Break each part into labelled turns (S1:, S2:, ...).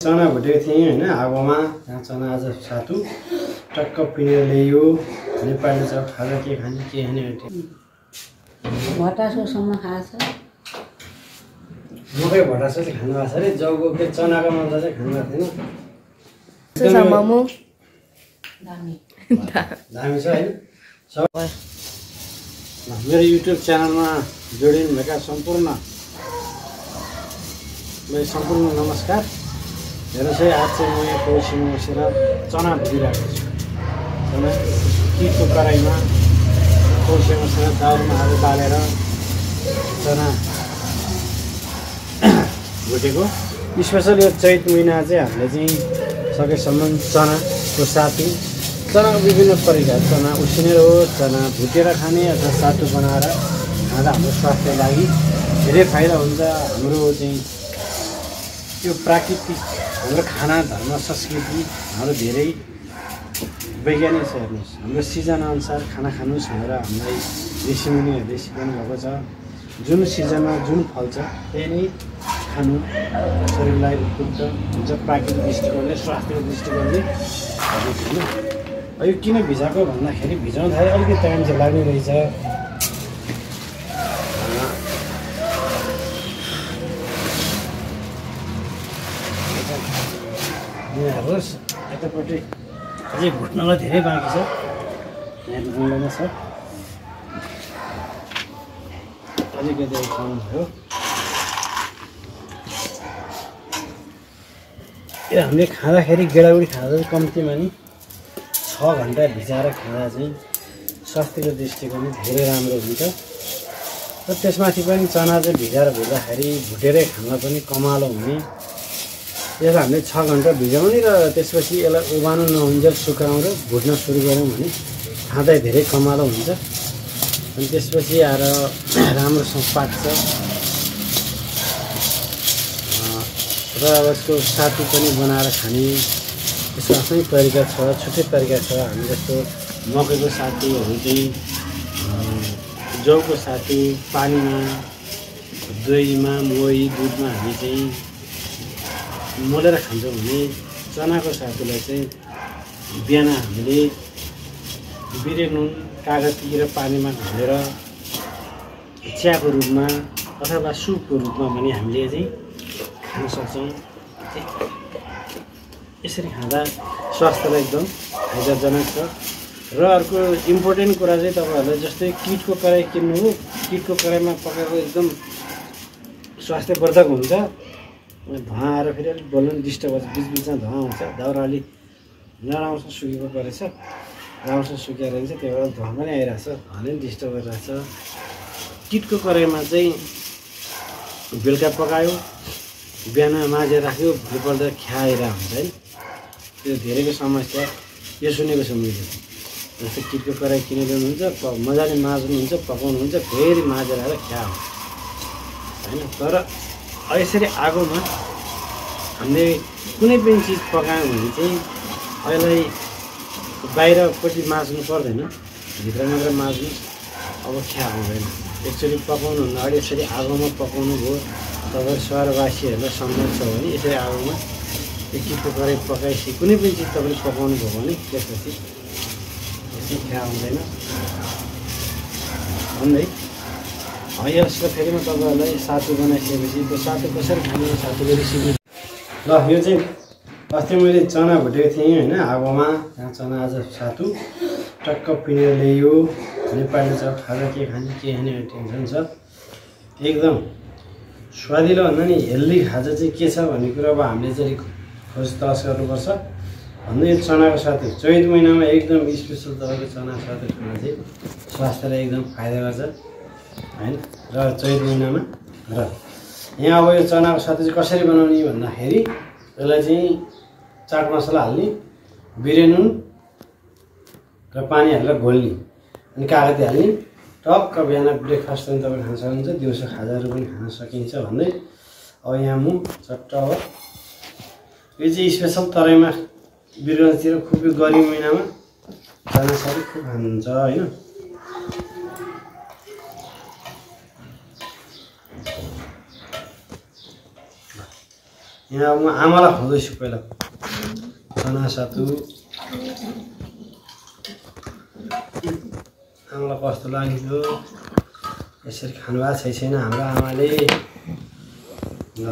S1: चना भुटेको थिएँ हैन आगोमा। त्यहाँ चना आज सातु टक्क पिनेर ल्यायो। नेपाली चाहिँ खाजा के खाने के खाने
S2: भटासोसम्म खाछ।
S1: मकै भटासो चाहिँ खानु भएको छ अरे। जौको के चनाको मात्रा चाहिँ खानु भएको थिएन।
S2: मोमो
S1: दामी छ हैन। मेरो युट्युब च्यानलमा जोडिनुभएका सम्पूर्ण नमस्कार। हेर्नुहोस् है, आज चाहिँ म यहाँ कोसीमा बसेर चना भुटिरहेको छु। चना टिको कराईमा कोसीमा बसेर दाउमा आगो बालेर चना भुटेको। स्पेसल यो चैत महिना चाहिँ हामीले चाहिँ सकेसम्म चनाको सातु, चनाको विभिन्न प्रकार, चना उसिनेर होस्, चना भुटेर खाने अथवा सातु बनाएर खाँदा हाम्रो स्वास्थ्यको लागि धेरै फाइदा हुन्छ। हाम्रो चाहिँ यो प्राकृतिक हाम्रो खाना, धर्म, संस्कृति हाम्रो धेरै वैज्ञानिक छ। हेर्नुहोस्, हाम्रो सिजनअनुसार खाना खानुहोस् भनेर हामीलाई ऋषिमुनिहरूले सिकाउनु भएको छ। जुन सिजनमा जुन फल्छ त्यही नै खानु शरीरलाई उपयुक्त हुन्छ। प्राकृतिक दृष्टिकोणले, स्वास्थ्यको दृष्टिकोणले होइन। यो किन भिजाएको भन्दाखेरि भिजाउँदाखेरि अलिकति टाइम चाहिँ लाग्ने रहेछ। हेर्नुहोस्, यतापट्टि अझै भुट्नलाई धेरै बाँकी छ। यहाँ छ अलिकति खानु भयो। यो हामीले खाँदाखेरि गेडागुडी खाँदा चाहिँ कम्तीमा नि 6 घन्टा भिजाएर खाँदा चाहिँ स्वास्थ्यको दृष्टिकोण धेरै राम्रो हुन्छ। र त्यसमाथि पनि चना चाहिँ भिजाएर भुट्दाखेरि भुटेरै खाँदा पनि कमालो हुने। यसलाई हामीले 6 घन्टा भिजाउने र त्यसपछि यसलाई उमाल्नु नहुन्जेल सुकाएर भुट्न सुरु गऱ्यौँ भने खाँदा धेरै कमालो हुन्छ। अनि त्यसपछि आएर राम्रोसँग पाक्छ। र अब यसको सातु पनि बनाएर खाने यसको आफ्नै तरिका छ, छुट्टै तरिका छ। हामी जस्तो मकैको सातुहरू चाहिँ जौको सातु पानीमा, दहीमा, मही, दुधमा हामी चाहिँ मोलेर खान्छौँ भने चनाको सातुलाई चाहिँ बिहान हामीले बिरे नुन, कागती र पानीमा घोलेर चियाको रूपमा अथवा सुपको रूपमा पनि हामीले चाहिँ खान सक्छौँ। यसरी खाँदा स्वास्थ्यलाई एकदम फाइदाजनक छ। र अर्को इम्पोर्टेन्ट कुरा चाहिँ तपाईँहरूलाई जस्तै किटको कराई किन्नु हो, किटको कराईमा पकाएको एकदम स्वास्थ्यवर्धक हुन्छ। धुवा आएर फेरि अलिक बोल्नु डिस्टर्ब हुन्छ, बिचबिचमा धुवा आउँछ। दाउरा अलिक नराम्रोसँग सुकेको परेछ, राम्रोसँग सुकेर रहेछ, त्यही भएर धुवा पनि आइरहेछ, धुवाले पनि डिस्टर्ब गरिरहेछ। किटको कराईमा चाहिँ बेलुका पकायो, बिहान माझेर राख्यो, भोलिपल्ट ख्याएर हुन्छ है। त्यो धेरैको समस्या यो सुनेको छु मैले। जस्तै किटको कराई किनेर ल्याउनुहुन्छ, मजाले माझ्नुहुन्छ, पकाउनुहुन्छ, फेरि माझेर आएर ख्या होइन। तर यसरी आगोमा हामीले कुनै पनि चिज पकायौँ भने चाहिँ अहिले बाहिरपट्टि माझ्नु पर्दैन, भित्र मात्र माझ्नु, अब ख्या आउँदैन। एकचोटि पकाउनु हुन्न अगाडि यसरी आगोमा पकाउनु भयो। तपाईँ सहरवासीहरूलाई सम्भव छ भने यसरी आगोमा एक किटको कराई पकाएपछि कुनै पनि चिज तपाईँले पकाउनु भयो भने त्यसपछि यसरी ख्या आउँदैन भन्दै यसलाई फेरि म तपाईँहरूलाई सातु बनाइसकेपछि त्यो सातु कसरी खाने सातुको रेसिपी ल। यो चाहिँ अस्ति मैले चना भुटेको थिएँ होइन आगोमा। त्यहाँ चना आज सातु टक्क पिनेर ल्यायो। नेपाली चाहिँ खाजा के खाने के खाने टेन्सन छ। एकदम स्वादिलो भन्दा नि हेल्दी खाजा चाहिँ के छ भन्ने कुरा अब हामीले चाहिँ खोज तलास गर्नुपर्छ। भन्दा यो चनाको सातु चैत महिनामा एकदम स्पेसल तपाईँको चनाको सातु खाना चाहिँ स्वास्थ्यलाई एकदम फाइदा गर्छ होइन। र चैत महिनामा र यहाँ अब यो चनाको सातु चाहिँ कसरी बनाउने भन्दाखेरि यसलाई चाहिँ चाट मसला हाल्ने, बिरे नुन र पानी हालेर घोल्ने, अनि कागती हाल्ने, टक्क बिहान ब्रेकफास्ट पनि तपाईँ खान सक्नुहुन्छ, दिउँसो खाजाहरू पनि खान सकिन्छ भन्दै अब यहाँ म चट्ट अब यो चाहिँ स्पेसल तराईमा बिरुवातिर खुब गर्मी महिनामा चना सातु खुब खानुहुन्छ होइन। यहाँ म आमालाई खुवाउँदैछु पहिला चना सातु आमालाई कस्तो लाग्यो यसरी खानुभएको छैन हाम्रो आमाले ल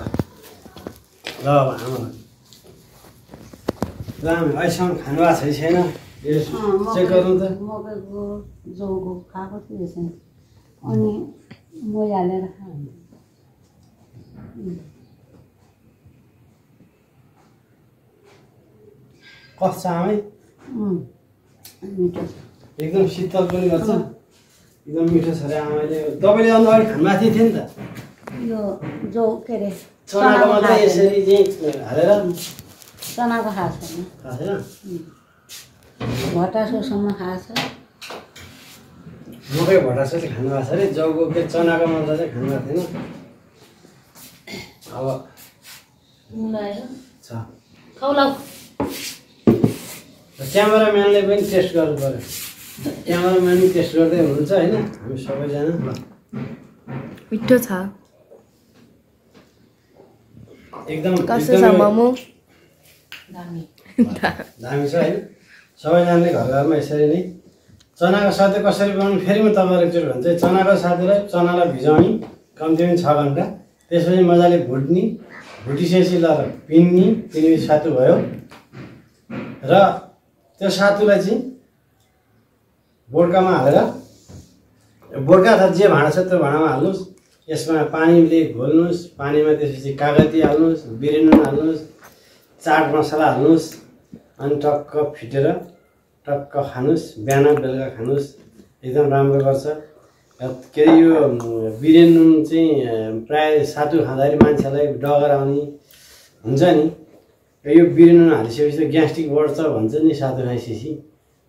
S1: ल आमा ल हामी अहिलेसम्म खानुभएको छैन चेक गर्नु त
S2: मकैको जौको खाएको थिएछ अनि मही हालेर खायो
S1: कस्तो छ आमै
S2: मिठो छ
S1: एकदम शीतल पनि गर्छ एकदम मिठो छ अरे आमाले तपाईँले अन्त अगाडि खानुभएको थियो नि त
S2: यो जौ के अरे
S1: चनाको मात्रै यसरी चाहिँ हालेर
S2: चनाको खाएको छैन
S1: खाएको छैन
S2: भट्टासोसम्म खाएको छ
S1: मकै भट्टासो चाहिँ खानुभएको छ अरे जौको के चनाको मात्रा चाहिँ खानुभएको थिएन अब छ क्यामेराम्यानले पनि टेस्ट गर्नु पर्यो क्यामेराम्यान पनि टेस्ट गर्दै हुनुहुन्छ होइन हामी सबैजना ल
S3: मिठो छ
S1: एकदम
S3: कस्तो छ मोमो
S2: दामी
S1: दामी छ होइन सबैजनाले घर घरमा यसरी नै चनाको सातु कसरी बनाउनु फेरि म तपाईँलाई एकचोटि भन्छु चनाको सातुलाई चनालाई भिजाउने कम्तीमा 6 घन्टा त्यसपछि मजाले भुट्ने भुटिसकेपछि ल पिन्ने सातु भयो र त्यो सातुलाई चाहिँ बोड्कामा हालेर बोड्का अथवा जे भाँडा छ त्यो भाँडामा हाल्नुहोस् यसमा पानीले घोल्नुहोस् पानीमा त्यसपछि कागती हाल्नुहोस् बिरेन हाल्नुहोस् चाट मसला हाल्नुहोस् अनि टक्क फिटेर टक्क खानुहोस् बिहान बेलुका खानुहोस् एकदम राम्रो गर्छ के अरे यो बिरेन नुन चाहिँ प्रायः सातु खाँदाखेरि मान्छेलाई डगर आउने हुन्छ नि यो बिरेन नुन हालिसकेपछि त ग्यास्ट्रिक बढ्छ भन्छ नि सातु खाइसकेपछि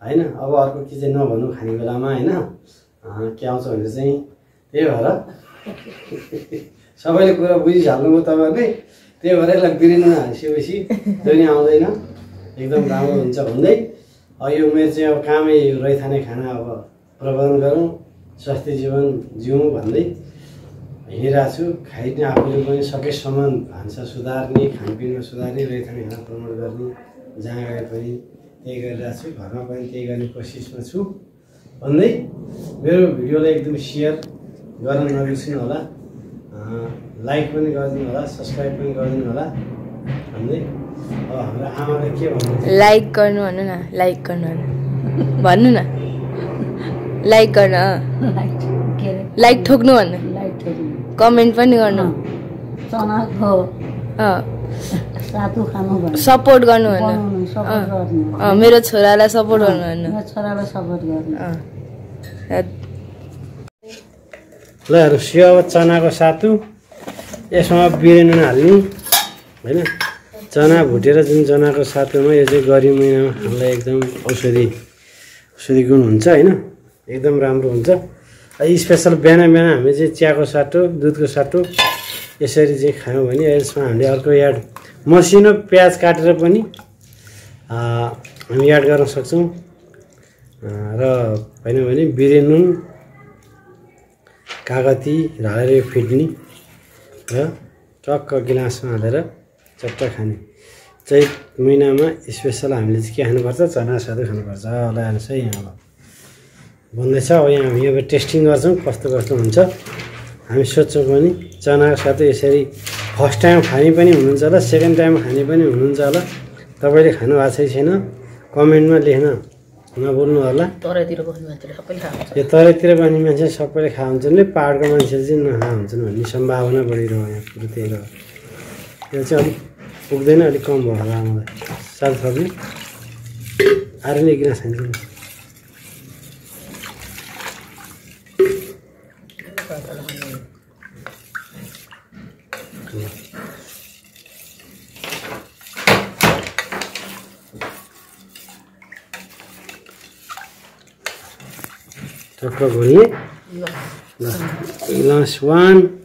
S1: होइन अब अर्को के चाहिँ नभन्नु खाने बेलामा होइन के आउँछ भने चाहिँ त्यही भएर सबैले कुरा बुझिहाल्नुभयो तपाईँहरूले त्यही भएर यसलाई बिरेन नुन हालिसकेपछि त्यो नि आउँदैन एकदम राम्रो हुन्छ भन्दै यो मेरो चाहिँ अब कामै रैथाने खाना अब प्रबन्धन गरौँ स्वास्थ्य जीवन जिउँ भन्दै हिँडिरहेको छु खाइने आफूले पनि सकेसम्म भान्सा सुधार्ने खानपिनमा सुधार्ने रैथाने खाना प्रमोट गर्ने जहाँ गए पनि त्यही गरिरहेको छु घरमा पनि त्यही गर्ने कोसिसमा छु भन्दै मेरो भिडियोलाई एकदम सेयर गर्न नबिर्सिनु होला लाइक पनि गरिदिनु होला सब्सक्राइब पनि गरिदिनु होला भन्दै अब हाम्रो आमाले के भन्नुहुन्छ
S3: लाइक गर्नु भन्नु न लाइक गर्नु भन्नु न लाइक गर्न
S2: के अरे
S3: लाइक ठोक्नु भन्नु
S2: लाइट ठोक्नु
S3: कमेन्ट पनि गर्नु
S2: चनाको सातु खानु भन्नु
S3: सपोर्ट गर्नु
S2: बनाउनु सपोर्ट गर्नु
S3: भन्नु मेरो छोरालाई सपोर्ट गर्नु भन्नु
S2: मेरो छोरालाई सपोर्ट गर्नु
S1: ल हेर्नु सेवा चनाको सातु यसमा बिरेन नुन हाल्ने होइन चना भुटेर जुन चनाको सातुमा यो चाहिँ गर्मी महिनामा हामीलाई एकदम औषधि गुण हुन्छ होइन एकदम राम्रो हुन्छ स्पेसल बिहान हामी चाहिँ चियाको साटो दुधको साटो यसरी चाहिँ खायौँ भने यसमा हामीले अर्को याड मसिनो प्याज काटेर पनि हामी याड गर्न सक्छौँ र होइन भने बिरेन नुन कागती हालेर फिट्ने र टक्क गिलासमा हालेर चट्ट खाने चैत महिनामा स्पेसल हामीले चाहिँ के खानुपर्छ चना सातु खानुपर्छ होला हेर्नुहोस् है यहाँ अब भन्दैछ अब यहाँ हामी अब टेस्टिङ गर्छौँ कस्तो कस्तो हुन्छ हामी सोध्छौँ पनि चनाको सातु यसरी फर्स्ट टाइम खाने पनि हुनुहुन्छ होला सेकेन्ड टाइम खाने पनि हुनुहुन्छ होला तपाईँले खानु भएको छैन कमेन्टमा लेख्न नबोल्नु होला
S2: तराईतिर बस्ने मान्छेले सबैले खान्छ
S1: यो तराईतिर बस्ने मान्छे सबैले खा हुन्छन् नि पाहाडको मान्छेले चाहिँ नखा हुन्छन् भन्ने सम्भावना बढिरह्यो यहाँ कुरो त्यही रह्यो यो चाहिँ अलिक पुग्दैन अलिक कम भयो होला मलाई सात थप्ने आएर नै किन खान्छ टक्क घोल्ने ल लास्ट 1